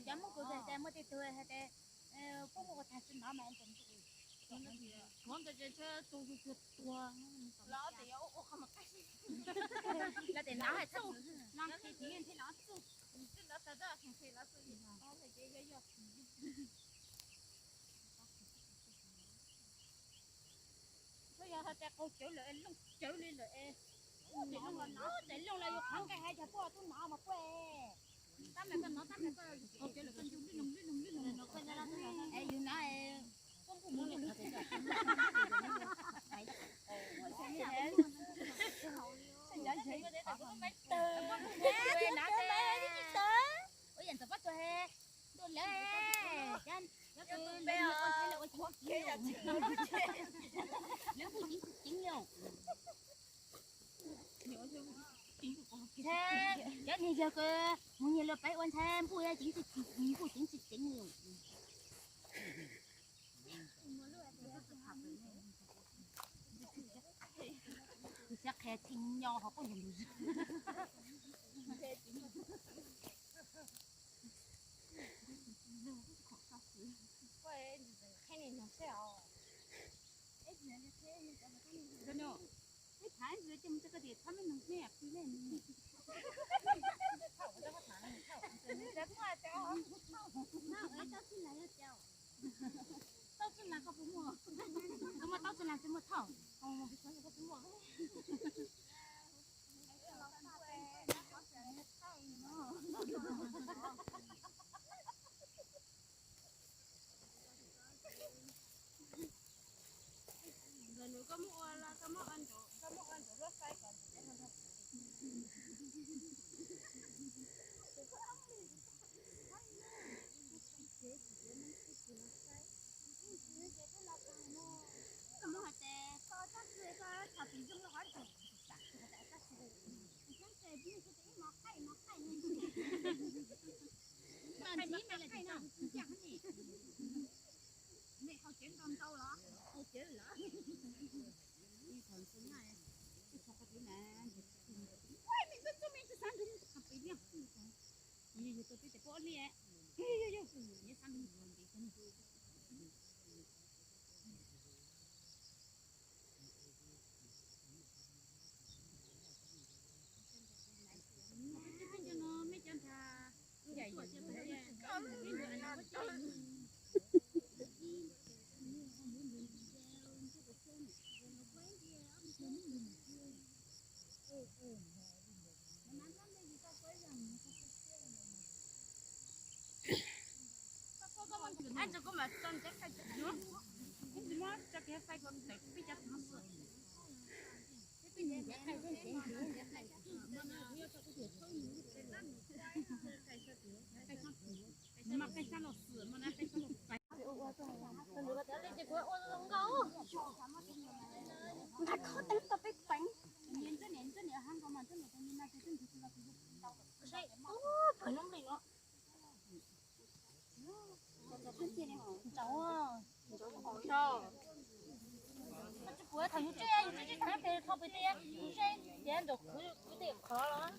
Cov muaj tus hais tias muaj tej tug hais tias, pub muaj ua tag tsi no mas kuv ntawd ces ntshe tus tus tuag los tias yuav ua qhov mas qab, los tias no hais txuj no, tsuas yog hais tias qaug cawv lawm es looj cawv li lawm es, tes looj los no, tes looj los yus qhov nqaij hais yog puab tub no mas puab, tab mas koj no tab mas koj qaug cawv lawm koj ncu lwj loog lwj loog lwj loog, es yus no puab npuj mus npuj lug. Ua yam ntxawm pob tsuas he, ntuj lawm, cov nyob tus lawv ua nthe lawv ua ceev, lawv npuj ceev tsis ceev li. Cov niag yawg ko mus nyiag luag pem ua nthe npuj ceev tsis, npuj ceev tsis ceev li. Kuv xav qhia tsis nyo hov quaj ntug ntug. Ib thav ntsis ces mus txog koj tias txhob me noog nej pw nej nws. Taub txwj nas koj puas muaj? Koj muaj taub txwj nas tsis muaj thauj. Ntawm nws koj muab ua, koj muab ua ntawm, koj muab ua ntawm lub xaib kom ntawm. Koj muab hais tias koj txhob txwj koj txhom tus zoo rau qhov tus xav tus hais tias koj txwj tus ib mos qaij mos qaij ne. Mos ntxiv mos qaij no ntxiv ntxiag ne. Nej qhov kev ntau ntau los qhov kev los. Ib thaum ntxhua nyab ib thaum qhov tid na, nej ntxhua ntxhua me ntsis xav nrug qhov pem liaj. Yog yog tus peb tes pub ob liaj, yog yog yog neb xav nrug ntiv. Nqa khob teeb tau peb peev. Pawg lub nplej os. Ntsaum, tsis puas thaum yus tseb, yus tseb tseb thaum pem, thaum pem tej, yus tseb tias ntsaum kwv, kwv tej qhov los.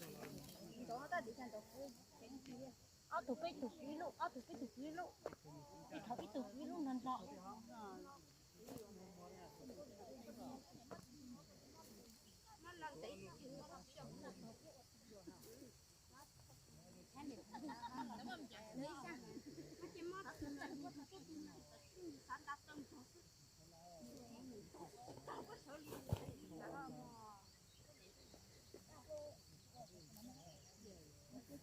Ob tug peb tug kwv ib lub, ob tug peb tug kwv ib lub, ib thaum ib tug kwv ib lub nrog nrog.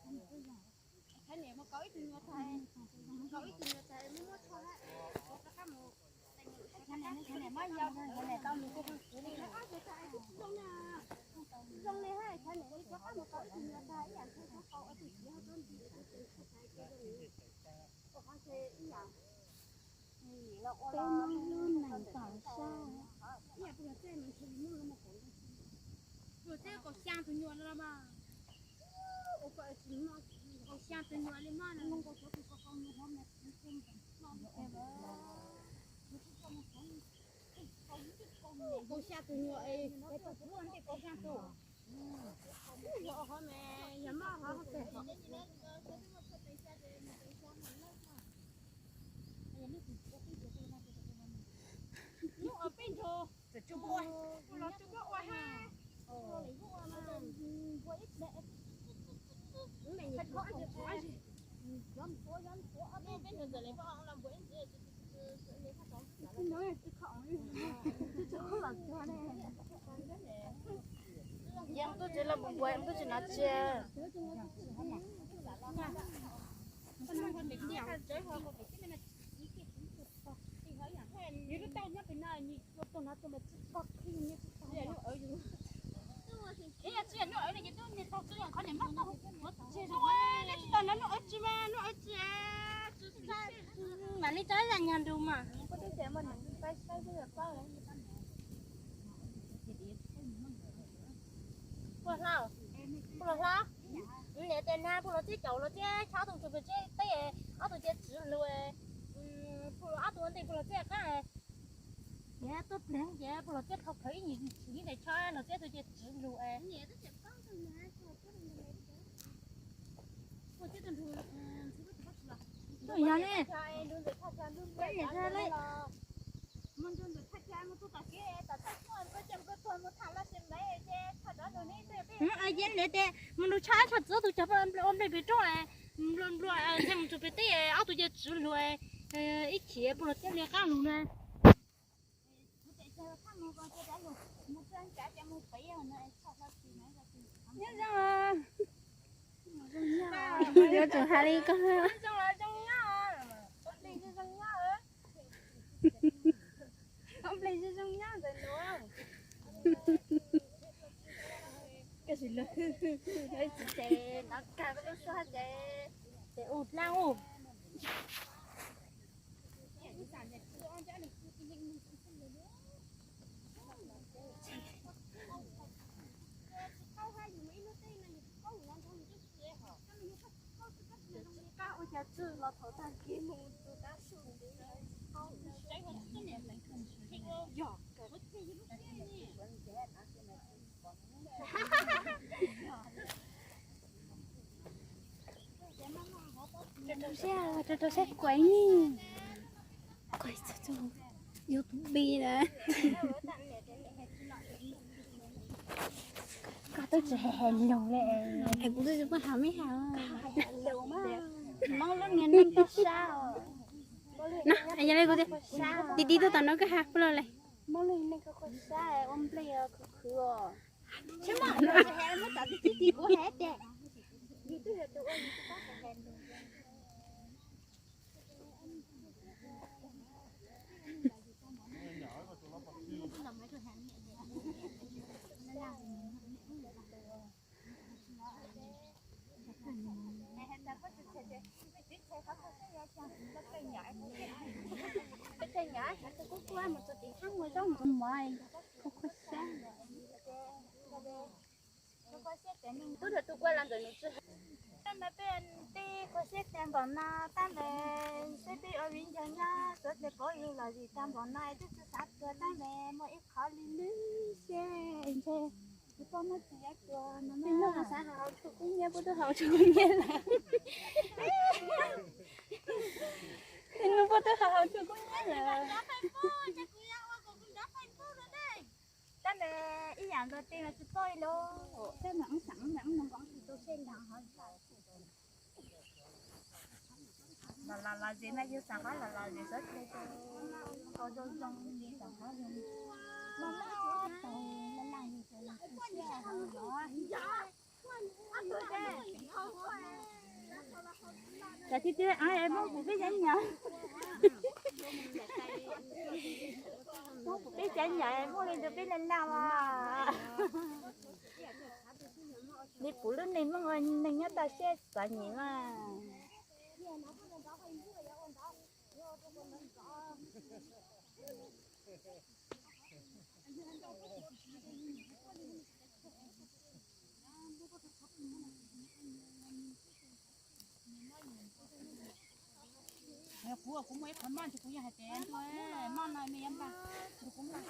Peb Hmoob lub neej tawm sab. Kaum xya tus nyuam no mas, kaum xya tus nyuam li mas. Kaum xya tus nyuam es, kaum xya tus. Yog hov mas, yog maj hov pem hov. Hnub uas peb nrog, ua los tsuj koj ua ha. Yeej tuaj tsev los npuas npuas, yeej tuaj tsev no tsia. Mam li tso zam nyog nrug mas. Puas hla, puas hla, niam tes na puas los txij caum los txij chob tus ntsuj plig txij teb, ob tug cia txwv lug, puas ob tug ua ntej puas los txij qab, ces tuaj plig ces puas los txij dhau plhawv ib nyuag tsis ib ntawd chob los txij tus cia txwv lug. Yog ne. Ces mus nrug tshaj tshaj txwv tus cog ua nplej pem roob, nplua nplua txij mus tus pem teb, ob tug cia txwv lug, ib chim puas los txij li qab lug na. Nyob zoo, yuav tsum hais li koj. Ces ua dlaab ua. Ua cas txwj los thaum tag kis mus tus qab su ntxiv. Yog. Rau rau saib, rau rau saib kuav ni. Kuav txog YouTube na. Koj twb tsis hais hais lus li. Es kuv twb tsis paub has meb has. Hmoob lub niag neej koj sab os. No, yog li kuv tias, ti ti tuaj tom no koj has puas los li. Hmoob lub niag neej koj sab, ua nplej khwv khwv os. Tsis muaj, tsis hais muab tom ti ti kuv hais tias, yus twb yog tus ua yus tsis paub hais hais lus. Tub rau tus kua los ntawm nws tsis hais. Tab mas peb tej kho siab tag npaum no, tab mas seb peb ua viv ncaus nyob suav tes pov yus los zis tag npaum no es twb tsis xav tuag, tab mas muaj ib qho li lwm siab ntshe tsis tau muab txiv tuag no. Peb muaj xav haus tshuaj kub hnyiab, puab twb haus tshuaj kub hnyiab lawm. Peb nub puab twb haus tshuaj kub hnyiab lawm. Tab mas ib yam nkaus tej mas tsis tau li. Tab mas wb xav mus nkaus tsis tau seb nrog hov. Los los los zem mas yus xav qab los los zem xwb, nkaus zoo zoo zem xav qab zoo. Los los tau los los zem xav los tsis siab hov los. Tib tib, Hmoob kuv peb cov nyom, Hmoob kuv peb cov nyom muaj li ntawd peb naj naj mas. Li kuv lub neej Hmoob ua neeg nyob toj siab txom nyem mas. Kuv, kuv muaj ib qho moj ntshe kuv yeej hais tias ntuj, moj no me yuav npaj, kuv muaj.